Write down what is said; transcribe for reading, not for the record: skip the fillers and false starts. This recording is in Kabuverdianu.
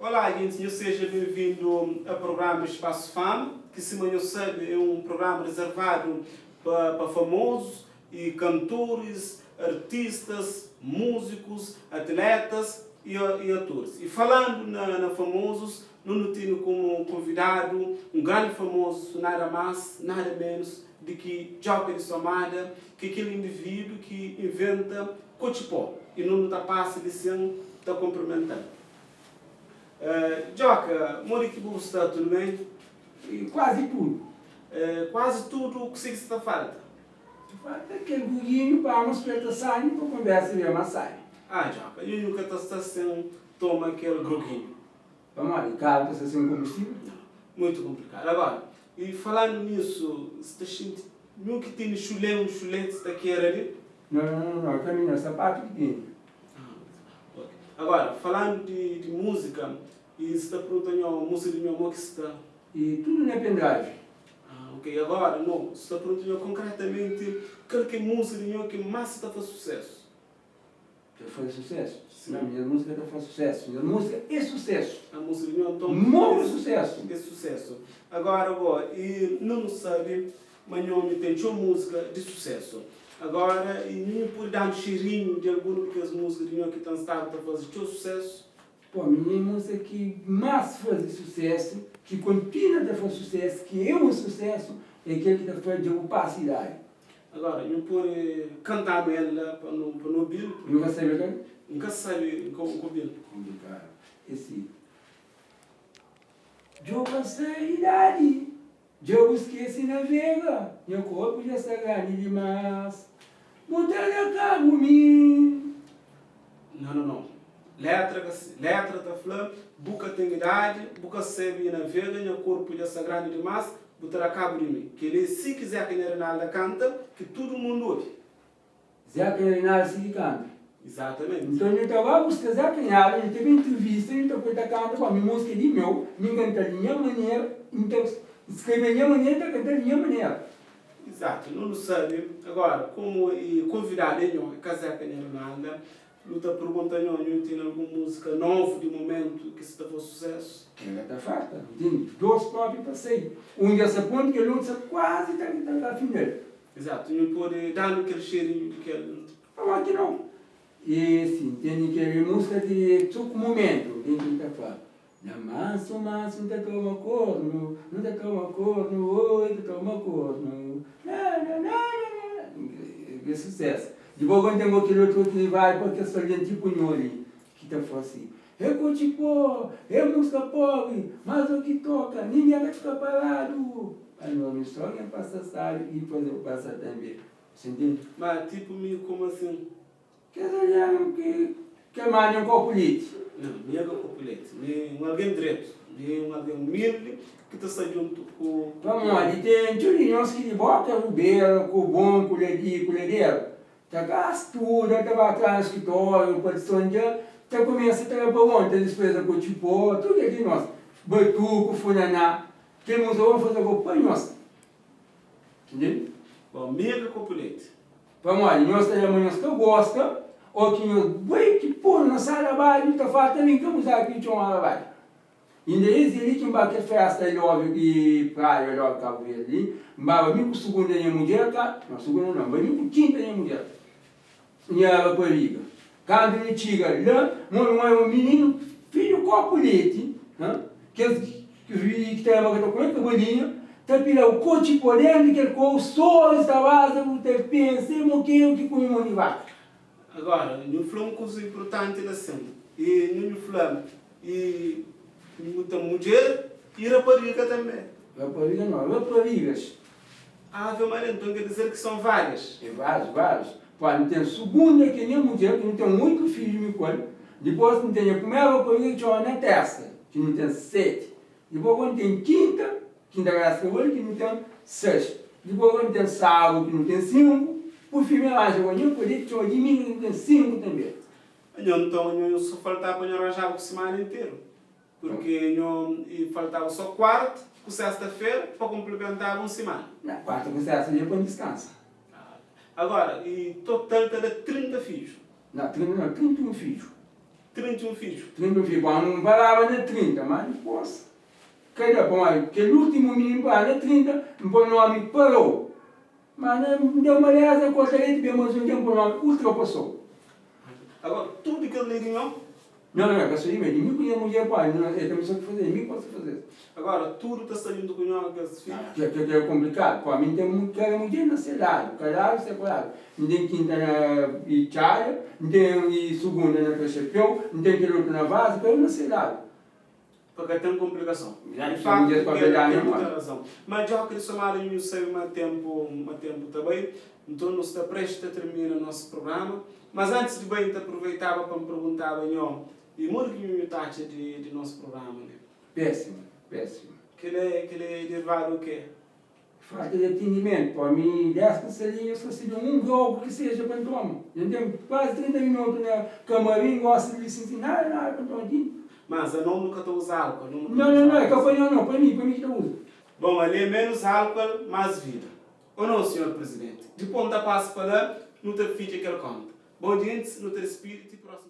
Olá, gente, nhos seja benvindo a programa Espaço Fama, que sima nhos sabe é um programa reservado pa pa famosos e cantores, artistas, músicos, atletas e e atores. E falando na na famosos, nu nu tene como convidado um grande famoso, nada mais, nada menos de que Djoka di Somada, que é aquele indivíduo que inventa Cotxipó, e nu nu ta passa di sem ta cumprimental. Djoka, modi ki bu sta? Tudu ben? Kuazi tudu. Kuazi tudu, kuse ki sta ta falta? Falta kel guginhu pa ama speta sangi pa konversa bira más sábi. Ah, Djoka, nhu nhu ka ta sta sen toma kel groginhu. Pamodi? Karu ta sta sen konbustível? Nau, muitu konplikadu. Agora, i falandu nisu, sta xinti nhu ki tene xulé, un xulé ki sta kera li? Nau, nau, nau, ka mi nau, sapatu ki tene. Ok. Agora, falando di di música, e sta pergunta nho, música di nho mo ki sta? E tudo na pendrive. Ah, ok. Agora, no, sta pergunta nho concretamente kal ki é música di nho ki más sta ta faz sucesso? Ta faz sucesso? Sim. Não, minha música ta faz sucesso. Minha música é sucesso. A música di nho então Muito sucesso. É sucesso. Agora, bo, e nu nu sabe Ma nho mi ten txeu múzika di susésu. Agóra, i nho pode da-nu xerinhu di algun di kes múzika di nho ki ten stadu ta faze txeu susésu? Pô, mi nha múzika ki más faze susésu, ki kontinua ta faze susésu, ki é un susésu, é kel ki ta fla Dja bu pasa idadi. Agóra, nho pode kanta-nu el la pa nu pa nu obi-l? Nhu ka sabe kal? N ka sabe, N ka obi-l. Konplikadu. É si, Dja bu pasa idadi. Dja bu skese navega? Nha korpu dja sta grandi dimas. Bu ta da kabu mi. Não, não, não. Letra ka si. Letra ta fla, bu ka ten idadi, bu ka sabe navega, nha korpu dja sta grandi dimas, bu ta da kabu di mi. Kel-li é si ki Zeca Nha Rinalda kanta, ki tudu mundu obi. Zeca Nha Rinalda si ki kanta. Exatamente. Nton nhu ta ba buska Zeca Nha Rinalda, nhu ta ben intrivista, nhu ta poi ta kanta, pa mi múzika é di meu, mi N kanta-l di nha manera, N ta skrebe nha manera, N ta kanta-l di nha manera. Exato, nu nu sabe. Agora, komu e konvidadu é nho, é ka Zeca Nha Rinalda, nu ta pergunta nho, nhu tene algun múzika novu di momentu ki sta ta faze susésu? Kel-la ta farta, N tene dos propi pa sai, un dja sta prontu, kel otu sta kuazi ta ta final. Exato, nhu pode da-nu kel xerinhu di kel. Pamodi ki nau? E si ntende kel múzika di txuku mumentu den ki N ta fla, Na mansu mansu N ta toma kornu, N ta toma kornu, oi, N ta toma kornu, na na na na na É susésu. Dipôs kónde ten kel otu ki vai pa kes algen tipu nho li ki ta fla si, É kotxipó, é múzika póbri, mas o ki toka, ningen ka fika paradu. Pa nho mi só nha pasa sábi i faze bu pasa tanbe. Você entende? Ma tipo mi como assim? Kes algen ki ke manda un kopu leti. Não, mi é ka kopu leti. Mi é un algen dretu. Mi é un algen umildi ki ta sta djuntu ku. Pamodi ten txeu di nhos ki di boka rubera, kobon ku i ku ladera, ta ka studa, ta ba tra na skritóriu pa lison dja ta kumesa ta da pa bon, ta dispreza kotxipó, tudu kel ki nhos, batuku, funaná, kel múzika bon faze bo pa nhos. Entende? Bom, mi é ka kopu leti. Pamodi nhos ta da ma nhos ka gosta, o ki nhos bai ki ponu na sala badju ta falta mi, N ka buzaba ki txoma ala badju. Inda es dia li ki N ba kel festa I love i praia I love Cabo Verde li, N baba mi ku sugunda nha mudjer ka, no sugunda no, N bai mi ku kinta nha mudjer, nha rapariga. Kantu nu txiga la, N oja un mininu fidju kopu leti, ha, kes ki ta leba ka ta kume kabalinha, ta pila u kotxi po dentu kel kou, soris ta baza, bu ta pensa e mokeru ki kume mon di vaka. Agora, nhu fla un kuza inpurtanti la sin, i nhu nhu fla i nhu ta mudjer i rapariga tanbe. Rapariga nau, raparigas. Ave Maria, nton ker dizer ki son várias. É várias, várias. Pá, N ten sugunda ki é nha mudjer, ki nu ten oitu fidju mi ku el. Dipôs N ten nha primeru rapariga ki txoma Natessa, ki nu ten seti. Dipôs gó N ten kinta, kinta grasa ka bali, ki nu ten seis. Dipôs gó N ten sábu, ki nu ten sinku. Pur fin mi ranja gó nha kodê ki txoma Dimingu, ki nu ten sinku tanbê. Nho, nton, nho sô faltaba pa nho ranjaba ku simana interu. Purki nho i faltaba so kuarta ku sesta-fera pa konplimentaba un simana. Na kuarta ku sesta dja pa N diskansa. Agora, i total ta da 30 fidju. Na, 30 nau, 31 fidju. 31 fidju. 31 fidju. Bom, N paraba na 30, má dipôs ka da. Pamodi kel últimu mininu paraba na 30, N poi nómi Parou. Má na N da uma reza, korta leti, ben más un dia N poi nómi Ultrapasou. Agora, tudu kel li di nho? Não, não, é ka só di mi, é di mi ku nha mudjer, pá, é ka mi só ki faze, é mi ki gosta faze. Agora, tudu ta sta djuntu ku nho, kes fidju? Ke ke é konplikadu, pá, mi N ten kada mudjer na se ladu, kaladu, separadu. N ten kinta na Itxada, N ten sugunda na Trachapéu, N ten kel otu na Vaza, kada un na se ladu. Pa ka ten konplikason. Já Di ki faktu, mudjer pa kel da ten nha muita mãe. razon. Ma dja ki di somada nhu sabe ma tenpu ma tenpu ta bai, nton nu sta preste ta tirmina nos prugrama. Mas antis di bai, N ta pruveitaba pa N perguntaba nho, i modi ki nhu nhu ta atxa di di nos prugrama li? Pésimu, pésimu. Kel é kel é derivadu di ke? Falta di atendimentu, pa mi 10 ki sta li nhos resebe un grogu ki seja pa N toma. Dja N ten kuazi 30 minutu na kamarin gosi di li sin sin nada nada pa N toma ti. Mas anon nu ka ta uza álkol, nu ka Não, ta não, uza não, é ka álkol. pa nho não, pa mi, pa mi ki ta uza. Bom, ali é menus álkol, más vida. Ou não, senhor presidente? Dipôs N ta pasa pa la, nu ta fitxa kel konta. Bom, djentis, nu ta dispidi ti prósimu.